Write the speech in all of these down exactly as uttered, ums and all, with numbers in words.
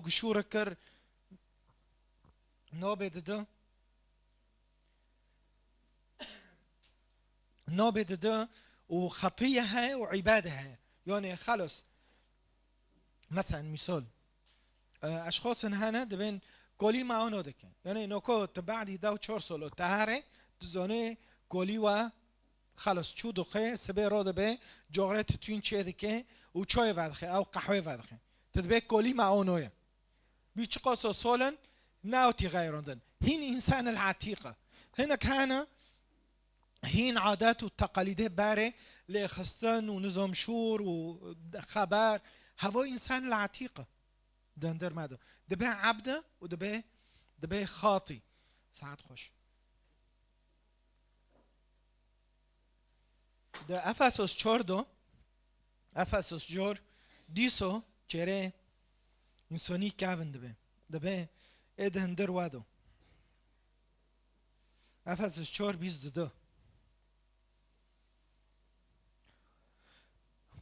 gişûre kir, nabê didi. Nabê didi û xetiye heye û îbade heye. Yanê xelos. Mesen, mîsal, e, eşxasin hene, dibên kolî me ano dike. Yanê noko tu badî dew çar solo te here, tu zonê kolî we xelos çû dixê, sibê ro dibe, coxrê titûn çê dike û çayê vedixe, ew qehwê vedixe. Tu dibê kolî me ano ye. Bî çiqaso sol in, newtî xeyrandin. Hîn însan el etîq e. Hinek hene, hîn adet û teqalîdê berê lêxistin û nizam şûr û xeber. Heva însan el etîq e. Di hundir me de. Dibe ebd e û dibe, dibe xatî. Saet xweş. Di Efesos çar de, Efesos çar, dîso çêrê însonî kevin dibe. Dibe ê di hundir we de. Efesos çar bîst û du.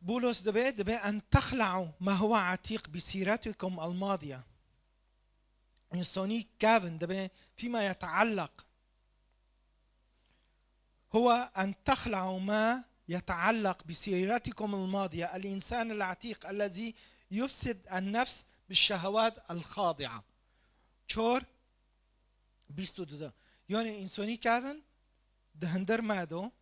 Bûlos dibe, dibe en texle'u ma huwa etîq bi sîretikum el-madiye. Însonî kevin dibe fîma yeteallaq. هو أن تخلعوا ما يتعلق بسيرتكم الماضية، الإنسان العتيق الذي يفسد النفس بالشهوات الخاضعة. Çor, bîst û du de. Yanî însonî kevin di hundir me do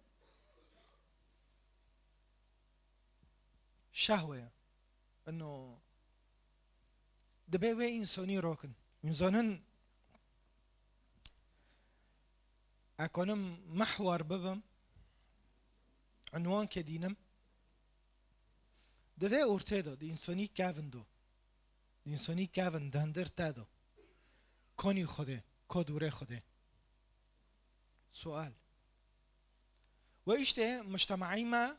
şehwe ye. Ino dibe wê însonî rokin. Hûn zanin, ekonim mehwar bibim, unwankê dînim, di vê ortê de, di însonî kevin do. Di însonî kevin di hundir te do. Konî Xwedê, ko dûrê Xwedê. Sual. We îştê mujtemaî me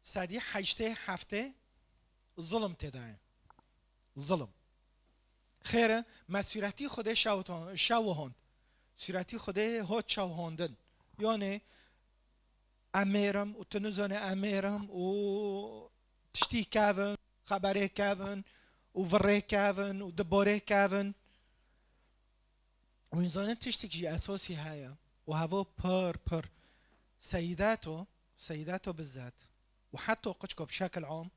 sedî heştê heftê zulm tê de ye. Zulm. Xêr e, me sûretî Xwedê şewton-, şewihond. Sûretî Xwedê hot şewhondin. Yanê em mêr im û tu nizane em mêr im û tiştî kevin, xeberê kevin û virê kevin û diborê kevin. Û hûn zanin tiştek jî esasî heye û hevo pir, pir seyidato, seyidato bizat û heta qicko bi şekil am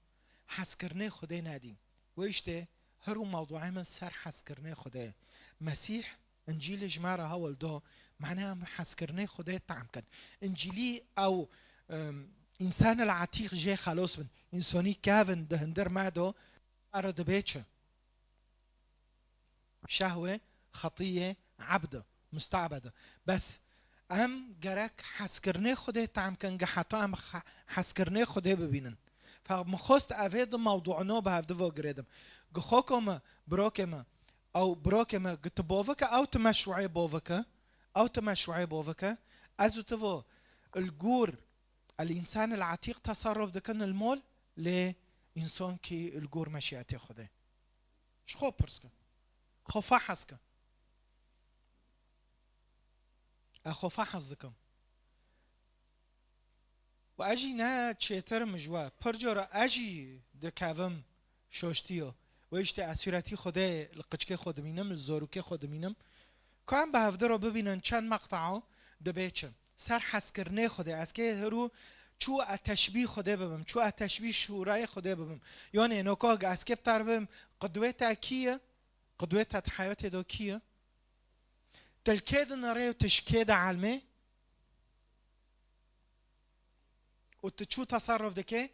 hezkirinê Xwedê nedîn. Wê îştê her û mewduê min ser hezkirinê Xwedê. Mesîh Încîlê ji me re hewl do, mane em hezkirinê Xwedê tam kin. Încîlî ew, em, însan el etîq jê xelos bin. Însonî kevin di hundir me do, ara dibe çi? Şehwê, xetiyê, ebd, mustebed. Bes em gerek hezkirinê Xwedê tam kin, ge heta em xe-, hezkirinê Xwedê bibînin. Fe min xwest evê di mewdûno bi hevdi ve girêdim. Gi xoko me, birokê me, ew birokê me, gi tu bovike, ew tu meşruê bovike, ew tu meşruê bovike, ez û tu vo il gûr el însan el etîq teserruf dikin il mol, lê însan kî il gûr meşiyetê Xwedê. Ji xwe pirs ke. Xwe fehez ke. Ez xwe fehez dikim. Û ez jî ne çêtir im ji we. Pir cara ez jî dikevim şoştiyo. Wê îşte ez sûretî Xwedê li qiçkê xwe dimînim, li zorûkê xwe dimînim. Ku em bi hevdi re bibînin çend meqtao dibe çi. Ser hezkirinê Xwedê. Ez kê hirû çû ez teşbîh Xwedê bibim, çû ez teşbîh şûrayê Xwedê bibim. Yanê noka ez kê bi te re bibim, qidwê te kî ye? Qidwê te di heyatê de kî ye? Tu li kê dinirê û tu ji kê dielmê? Û tu çû teserruf dikê?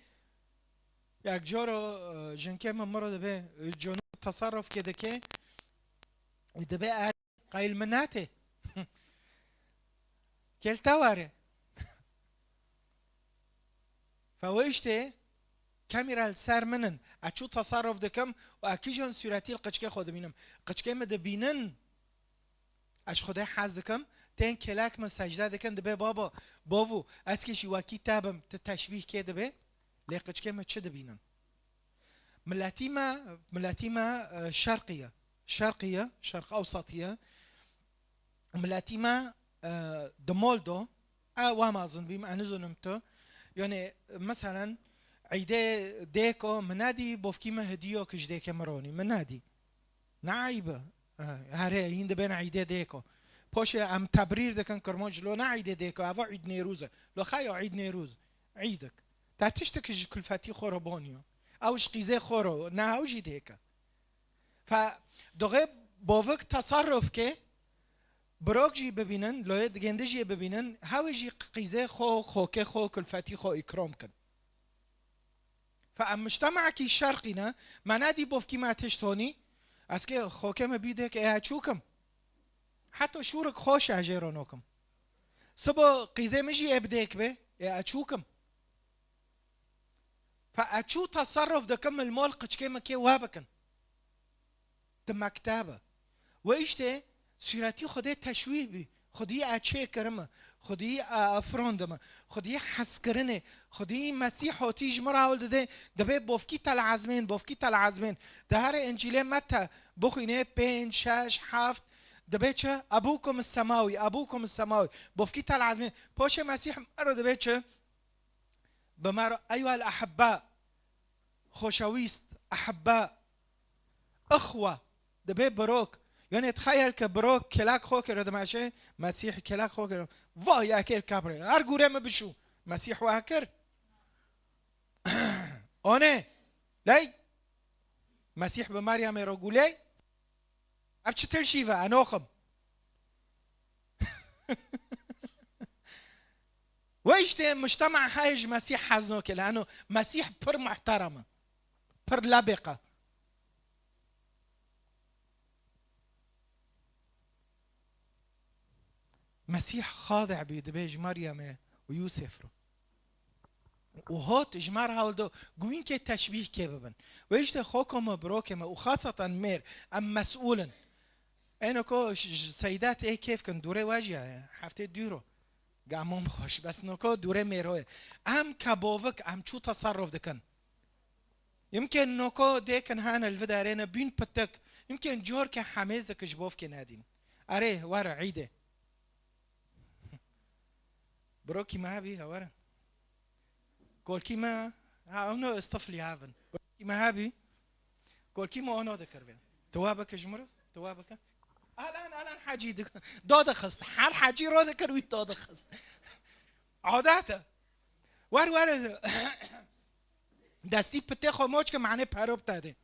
Yek coro, e, jinkê min miro dibe, e, conu teserruf kê dikê? Dibe er, qayil min nate. Kêl te were. Fe wê îştê kemîra li ser min in. Ez çû teserruf dikim û ez kîjan sûretî li qiçkê xwe dibînim. Qiçkê min dibînin. Ez ji Xwedê hez dikim. Tên kêlek min secde dikin, dibe baba, bavo, ez kê jî wekî te bim, tu teşbîh kê dibe. Lê qiçkê min çi dibînin? Miletî me, miletî me, e, şerqî ye. Şerqî ye, şerq ewsatî ye. Miletî me, e, di mol do, e, wa mezin bîm, e, nizonim tu. Yanê, meselen, Îdê dêko, min nedî bofkî min hediyo ki ji dêkê min ronî. Min nedî. Ne eyb e. Herê, hîn dibên îdê dêko. Poşê em tebrîr dikin kirmanc, lo ne îdê dêko, eva Îd Nêrûz e. Lo xeyo Îd Nêrûz. Îdik. Te tiştik ji kulfetî xwe re boniyo. Ew ji qîzê xwe re, ne ew jî dêke. Fe, doxê bovik tesarruf ke, birok jî bibînin, loyê digêndi jî bibînin, hewê jî qîzê xwe, xokê xwe, kulfetî xwe îkrom kin. Fe em mujtemekî şerqî ne, me nedî bovkî me tişt honî, ez kê xokê me bî dêk ê eçûkim. Heta şûrik xweş e jê re nokim. Sibo qîzê min jî ê bi dêk be, ê eçûkim. Fe eçû teserruf dikim, il mol qiçkê min kê we bikin. Di mektebe. We îştê sûretî Xwedê teşwîh bî. Xwedî e çê kirime. Xwedî e afirondime. Xwedî hezkirinê. Xwedî Mesîh hotî ji min re hewl dide. Dibê bofkî te li ezmên, bofkî te li ezmên. Di herê Încîlê Mete bixwînê pênc, şeş, heft. Dibê çi? Ebûkum semawî, ebûkum semawî. Bofkî te li ezmên. Poşê Mesîh me re dibê çi? Bi me re, eyuhel ehibba. Xoşewîst, ehibba, ixwe, dibê birok. Yanê tixeyel ke birok kelak xo kiro dimeşe, Mesîh kelak xo kiro. Vay ekêl kabre. Her gure mi bişû. Mesîh wa kir. One. Ley. Mesîh bi Meryemê ro guley. Ev çi tirşî ve? Enoxim. We îştê mujtema heye ji Mesîh hez noke, lano Mesîh pir muhterem e. Pir lebêq e. Mesîh xadeh bî, dibê ji Meryemê û Yûsef re. Û hot ji me re hewldo, guwînkê teşbîh kê bibin. Wê îşte xoko me, birokê me û xaseten mêr, em mesûl in. Êno ko ji, ji Seyda tê kêf kin, dûrê we jî ye, heftê dûro. Gamon xweş, bes noko dûrê mêro ye. Em kebovik, em çû teserruf dikin. Yimkên noko dêkin hene li vidarêne bîn pitik. Yimkên cor ke hemêz dike ji bovkê nedîn. Erê, were, îdê. Birokî me hebî, he were. Kolkî me, ha, ono istiflî ha bin. Kolkî me hebî. Kolkî me ono dikir vê. Tu wa bike ji min re, tu wa bike. Alan, alan hecî dik-, do dixist. Her hecî ro dikir, wî do dixist. Adet e. Wer, wer. Destî pitê xwe moç ke mane perop te de.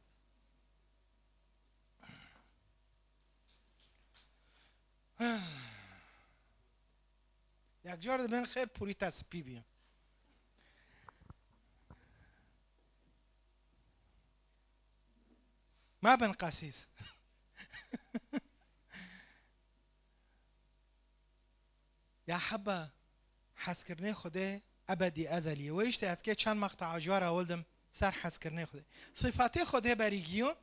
Yekcar dibên xêr pûrî te spî bî. Ma bin qesîs. Ya heba, hezkirinê Xwedê ebedî ezelî ye. Wê îşte ez kê çend meqtea ji we re hewldim ser hezkirinê Xwedê. Sifatê Xwedê berî giyo,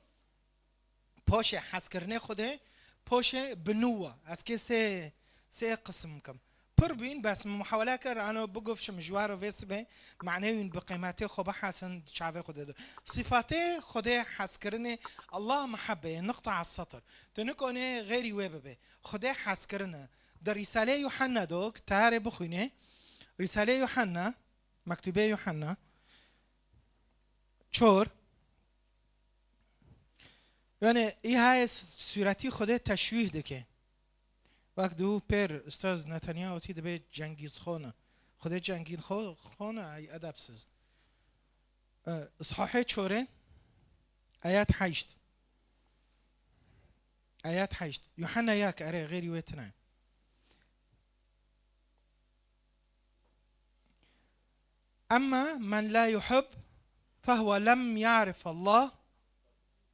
poşê hezkirinê Xwedê, poşê bi nû we. Ez kê sê, sê qisim kim. Pir bîn, bes min muhawele kir, ano bigufşim ji we re vê sibê, manê wîn bi qîmetê xwe bihesin di çavê Xwedê de. Sifatê Xwedê hezkirinê, Allah mehebbe ye, nuqta setr. Tu nikonê xêrî wê bibe. Xwedê hezkirine. Di Rîsalê Yuhanna do, tarê bixwîne. Rîsalê Yuhanna, mektubê Yuhanna. Çor. Yani, î hayê s-, sûretî Xwedê teşwîh dike. Wek dû pêr Ustaz Netanya otî dibê Cengîz Xon e. Xwedê Cengîz Xo-, Xon e, ay edepsiz. E, Îshahê çorê, ayet heşt. Ayet heşt. Yuhanna yek, erê, xêrî wê tine. Emma men la yuhib, fehwe lem ya'rif Allah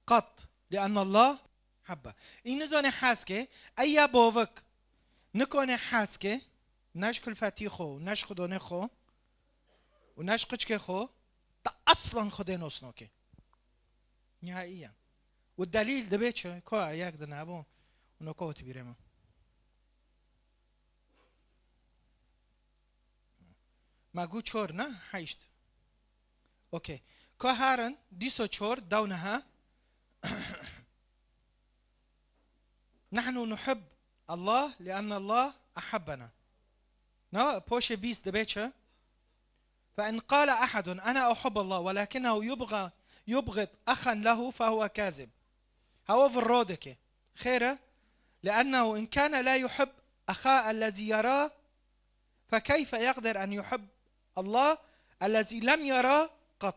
qat, li'en Allah habbe. Î nizane hez ke, eya bovik, nikone hez ke, ne ji kulfetî xwe, ne ji xudonê xwe, û ne ji qiçkê xwe, te aslan Xwedê nosnoke. Nihaiyen. Û delîl dibe çi? Ko yek di nabo, û noko tibîrê min. Ma gu çor ne? Heşt. Okey. Ko herin, dîso çor, dewneha. Nahnu nuhib Allah, li'anna Allah ahabbena. Na, poşê bîst dibe çi? فإن قال أحد: "أنا أحب الله"، ولكنه يبغى، يبغض أخا له، فهو كاذب. Hewa viro dike. Xêr e? لأنه إن كان لا يحب أخاه الذي يراه، فكيف يقدر أن يحب الله الذي لم يراه قط؟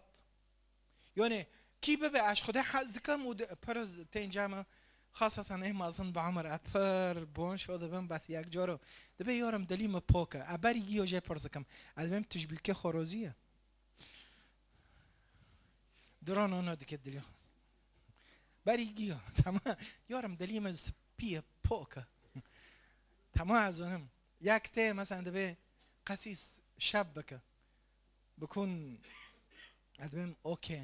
Yani, kî bibe ez Xwedê hez dikim û di-, pir z-, tên cama, xaseten ê mezin bi umir, e pir bon şo dibim, bes yek coro dibe, yarim dilî min pok e. E berî giyo jê pir dikim. Ez dibêm tişbîkê xwe rozî ye. Diran ona dike dilî. Berî giyo. Tamam. Yarim dilî min spî ye, pok e. Tamam, ez zonim. Yek tê, mesela, dibe qesî şev bike. Bikun, ez dibêm, okey.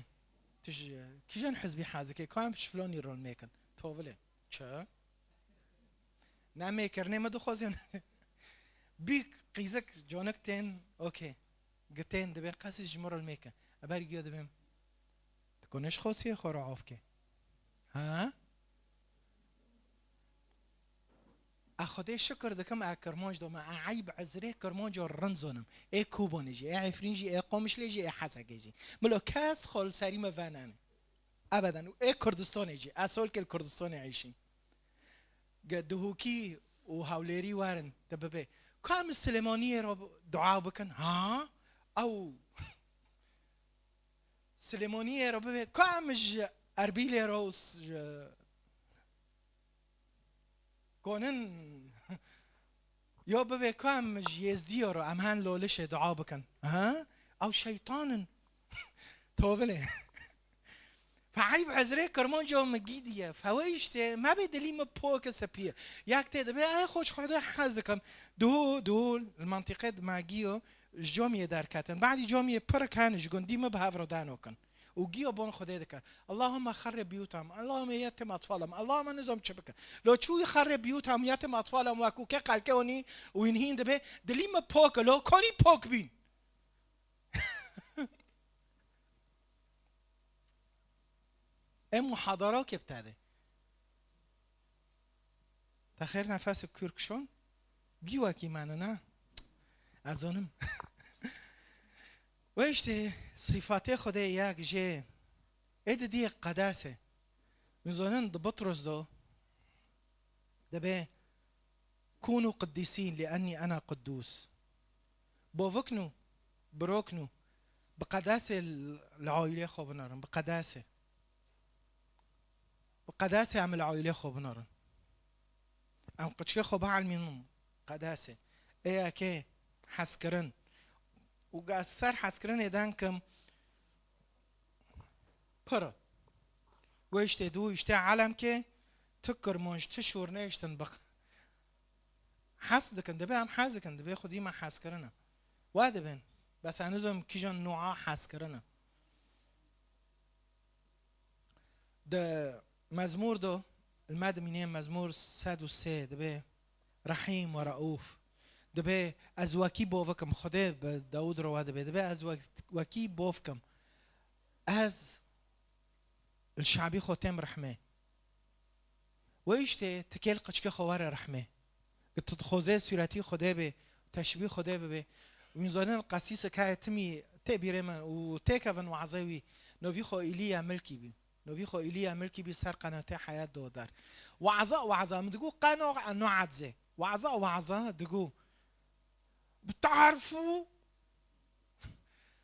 Tu ji kîjan hizbî hez dikî? Ka em ji filanî rol mêkin. Tovile. Çi? Ne mêkirnê min dixwazin. Bîk, qîzik, conik tên, okey. Gitên, dibê qesî ji min rol mêkin. E berî giyo dibêm. Tu ku nişxosiyê xwe re avke. Ha? A Xwedê şikir dikim, a Kirmanc doma, a eyb ezrê Kirmanco rind zonim. Ê Kobanê jî, ê Efrîn jî, ê Qomişlê jî, ê Hesekê jî. Milo kes xwe li serî me venane. Ebeden. Û ê Kurdistanê jî. Ez solkê li Kurdistanê eyşîm. Ge Duhokî û Hewlêrî werin, te bibê. Ka em Silêmaniyê re dua bikin? Ha? Ew Silêmaniyê re bibê. Ka em ji Erbîlê re û s-, ji Konin yo bibê ku em ji Yêzdiyê re em hen lolişê dua bikin. Ha? Ew şeytan in. Tovilê. Fe eyb ezrê Kirmanco min gîdiye. Fe wê îştê me bê dilî min poke sepiye. Yek tê dibê, ey xwe ji Xwedê hez dikim. Duhû, duhû, li mentiqê di me giyo, ji camiyê derketin. Badî camiyê pir ken ji gundî min bi hev re danokin. û giya bon Xwedê dike. Allahümme xerrib biyûtahum, Allahümme yetim atfalahum, Allahümme nizam çi bike. Lo çûyî xerrib biyûtahum, yetim atfalahum, wekû ke qelke onî û wîn hîn dibe, dilî me pok e, lo konî pok bîn. Em muhadara ke btede. Te xêr nefesê kûr kişon? Gî wekî me ne, ne? Ez zonim. Wê îştê sîfatê Xwedê yek jê ê didiyê qedasê. Min zonin di Bitros do dibê kûnû qidîsîn li ennî ena qidûs. Boviknû, biroknû, bi qedasê li aîlê xwe binarin, bi qedasê. Bi qedasê em li aîlê xwe binarin. Em qiçkê xwe bielmînin qedasê. Ê yekê hezkirin. Û ez ser hezkirinê denkim pir. Wê îştê dû, îştê elem ke tu kirmanc, tu şûr nehiştin bix. Hez dikin, dibe em hez dikin, dibe xwedî me hezkirine. Wa dibin. Bes ez nizom kîjan nûa hezkirine. Di Mezmûr do, li me dimîne Mezmûr sed û sê dibe Rehîm we Reûf. Dibe ez wekî bovikim, Xwedê bi Dawûd re we dibe. Dibe ez wek-, wekî bovikim. Ez li şabî xwe têm rehmê. Wê îştê tikê li qiçkê xwe were rehmê. Gi tu dixwazê sûretî Xwedê bê, teşbî Xwedê bibê. Wîn zanin qesîsek heye timî tê bîrê min û têkevin wazê wî. Novî xwe Îlîya Milkî bî. Novî xwe Îlîya Milkî bî ser qenatê Heyat Dodar. Waza, waza, min digo qeno eno edzê. Waza, waza, digo. Bi tarifû.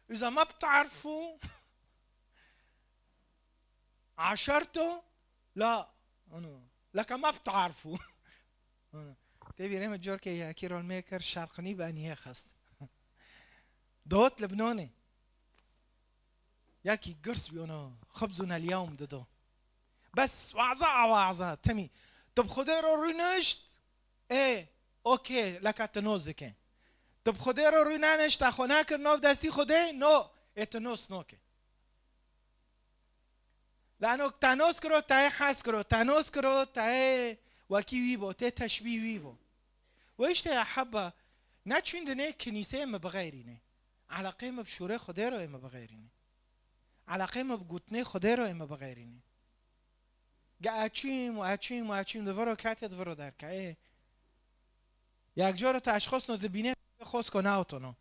Îza me bi tarifû. Aşerto. La. Ano. Leke me bi tarifû. Ano. Tê bîrê min corkê yekî rol me kir, şerqinî bi eniyê xist. Dot Libnanê. Yekî girs bî ona, xibzûn el yewm dido. Bes waza a waza, temî. Tu bi Xwedê re rûnişt, ê, okê, leka tu nos dike. Tu bi Xwedê re rûnenişt, te xwe nekir nav destî Xwedê, no, ê tu nos noke. Lano te nos kiro, te yê hez kiro, te nos kiro, te yê wekî wî bo, tê teşbî wî bo. Wê îşte ya heba, ne çûn dinê kinîseyê me bixeyrîne. Eleqeyê me bi şûrê Xwedê re ê me bixeyrîne. Eleqeyê me bi gotinê Xwedê re ê me bixeyrîne. Ge eçîm û eçîm û eçîm di viro ketiye di viro derkeyê. Yek coro te eşxosno dibîne xosko newtono.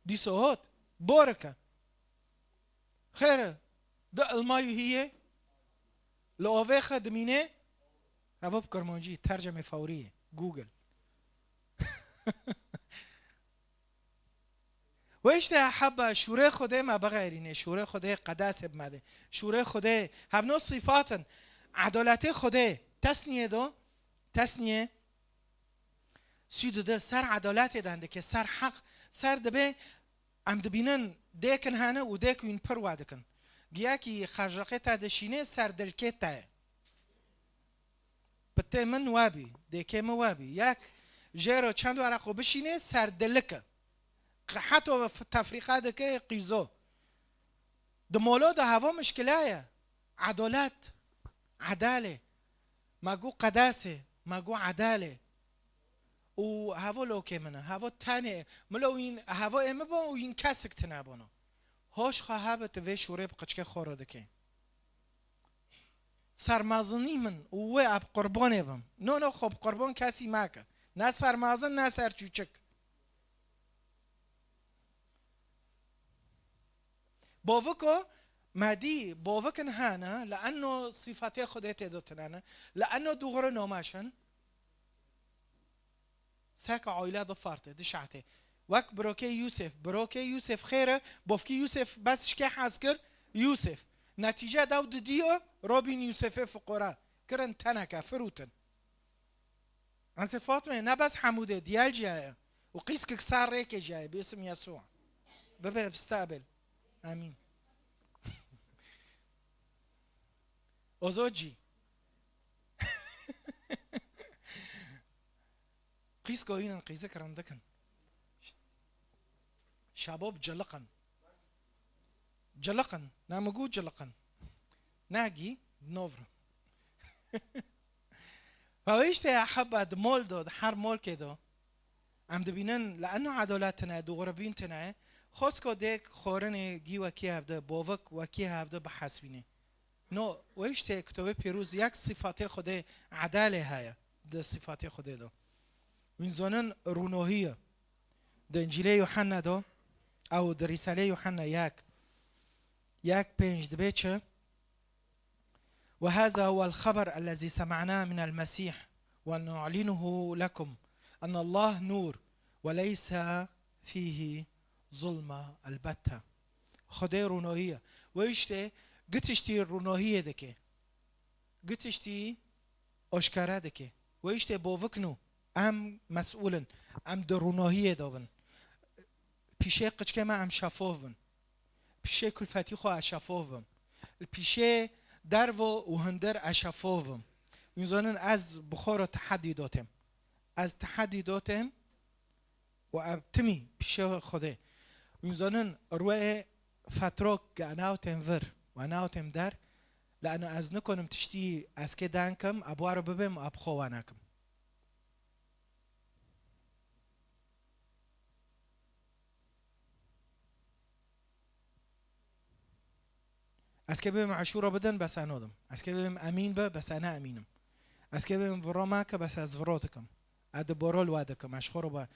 Dîso hot. Borike. Xêr e. Du ilma û hî yê. Li ovê xe dimîne. Evo bi kurmancî, tercemê fewrî ye. Google. Ve işte heba şûrê Xwedê me bixeyrîne, şûrê Xwedê qedasê bi me de. Şûrê Xwedê, hevno sîfatin, edaletê Xwedê, tesniyê do, tesniyê, sî û du de ser edaletê dan dike, ser heq, ser dibe, em dibînin dêkin hene û dêk wîn pir wa dikin. Giyakî xerjaqê te dişîne ser dilkê te ye. Pitê min wabî, dêkê min wabî. Yek jêro çend wereqo bişînê ser dilike. Qe-, heto f-, tefrîqa dike qîzo. Di molo de havo mişkila ye. Edalet. Edalê. Ma gu qedasê, ma gu edalê. Û havo lokê min e. Havo tenê. Milo wîn havo ê min bo û wîn kesik tine bono. Hoş xwe habe tu vê şûrê bi qiçkê xwe re dike. Sermazinî min û wê ab qurbanê bim. No, no, xwe bi qurban kesî make. Ne sermazin, ne serçûçik. Boviko, me dî bovikin hene, li eno sîfatê Xwedê tê do tinene, li eno dûxuri nomeşin. Seke aile di farte, di şahtê. Wek birokê Yusuf, birokê Yusuf xêre, bovkî Yusuf bes şikê hez kir, Yusuf. Netîce dew didiyo, robîn Yusufê fuqara. Kirin teneke, firûtin. Ensê Fatmê, ne bes Hemûdê, diyel ciyaye. Û qîskik sar rêkê ciyaye, bi isim Yesû. Bibe bistabil. Amîn. Ozoci. Qîsko hînin qîzik rindikin. Şabab ciliqin. Ciliqin. Na min got ciliqin. Nagî, novr. Ve işte ya heba di mol do, di her molkê do. Em dibînin, li eno edalet tine, dûxuribîn tine, xosko dêk xorinê gî wekî hevde, bovik wekî hevde bihesbînê. No, we işte Kitobê Pîroz yek sîfatê Xwedê edalê heye, di sîfatê Xwedê do. Wîn zonin rûnohî ye. Di Încîlê Yuhanna do, ew di Rîsalê Yuhanna yek, yek pênc dibe çi? وهذا هو الخبر الذي سمعناه من المسيح ونعلنه لكم أن الله نور وليس فيه ظلمة البتة. Xwedê rûnohî ye. We işte gi tiştî rûnohiyê dike. Gi tiştî aşkare dike. We işte bovikno. Em mesûl in. Em di rûnohiyê de bin. Pîşê qiçkê me em şefof bin. Pîşê kulfetî xwe ez şefof bim. Li pîşê dervo û hundir ez şefof bim. Wîn zonin ez bi xwe re tehedî dotêm. Ez tehedî dotêm û ev timî pîşê Xwedê. Wîn zonin rûyê fetrok ge enawtêm vir û enawtêm der, lano ez nikonim tiştî ez kê denkim, ab waro bibêm, ab xwe wanekim. Ez kê bibêm eşûra bidin, bes eno dim. Ez kê bibêm emîn be, bes ene emînim. Ez kê bibêm viro make, bes ez viro dikim. Ez di borol we dikim, ez xwe re be.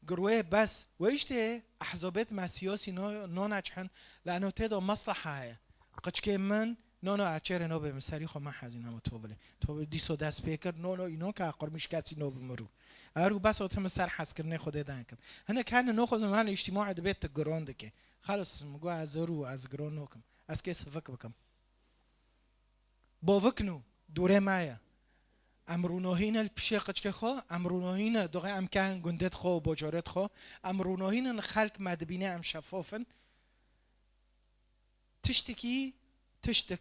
Girwê bes, we işte ehzabêt me siyasî no, no neçhin, lano tê de mesleha heye. Qiçkê min, no, no, ez çêrê no bê, min serî xwe me hezîn hema tovilê. Tovil dîso dest pê kir, no, no, îno ke qurmîş kesî no bi mirû. Erû bes o tim ser hezkirinê Xwedê denkim. Hinek hene no xwezim hene îctîmaê dibê tu giron dike. Xelas, min got ez erû, ez giron nokim. Ez kê sivik bikim. Bovikno, dûrê me ye. Em rûnohîne li pişê qiçkê xwe, em rûnohîne doxê em ken gundêt xwe û bocorêt xwe, em rûnohînin xelk me dibîne em şefof in. Tiştekî, tiştek